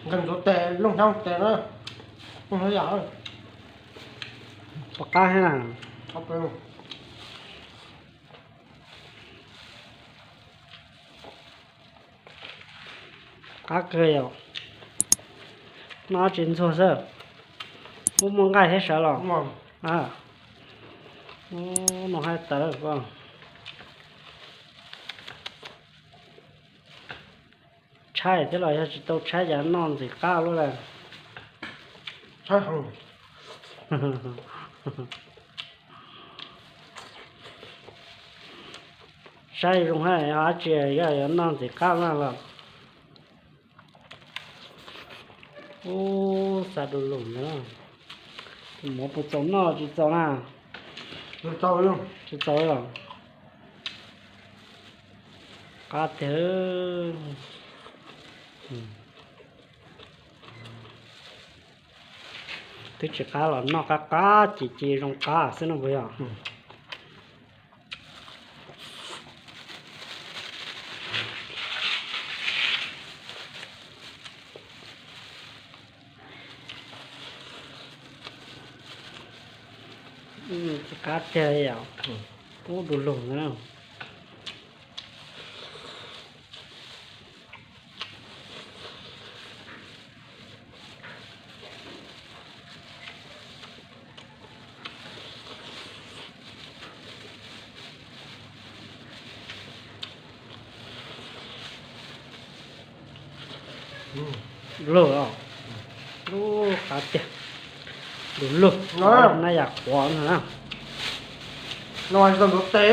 Nqeeg ntxuav tes, looj xyoob tes na, looj xyoob yam. Pom qab thiab na. Qab kawg yom. Noj dab tsi ntxuag xwb. Muaj muaj nqaij thiab sawv los? Noj haib tawv. Tshaib thiab los yog tsis tau tshaib cas noj ntxim qab luaj lawm. Saib zoo hab dab tsi yuav noj ntxim qab na los. Ub, xa du lug na. Tus mov puas txaus noj tsis txaus na? Tsis txaus los? Qab tiag. Twb tsis qab los noj qab qab ces cia zoo qab xwb no puas yog? Tsis qab tiag yom. Ub, du lug na. Lug os. Ub, qab tiag. Du lug. Naj yam qhuav no na. No tsis tau ntxuav tes.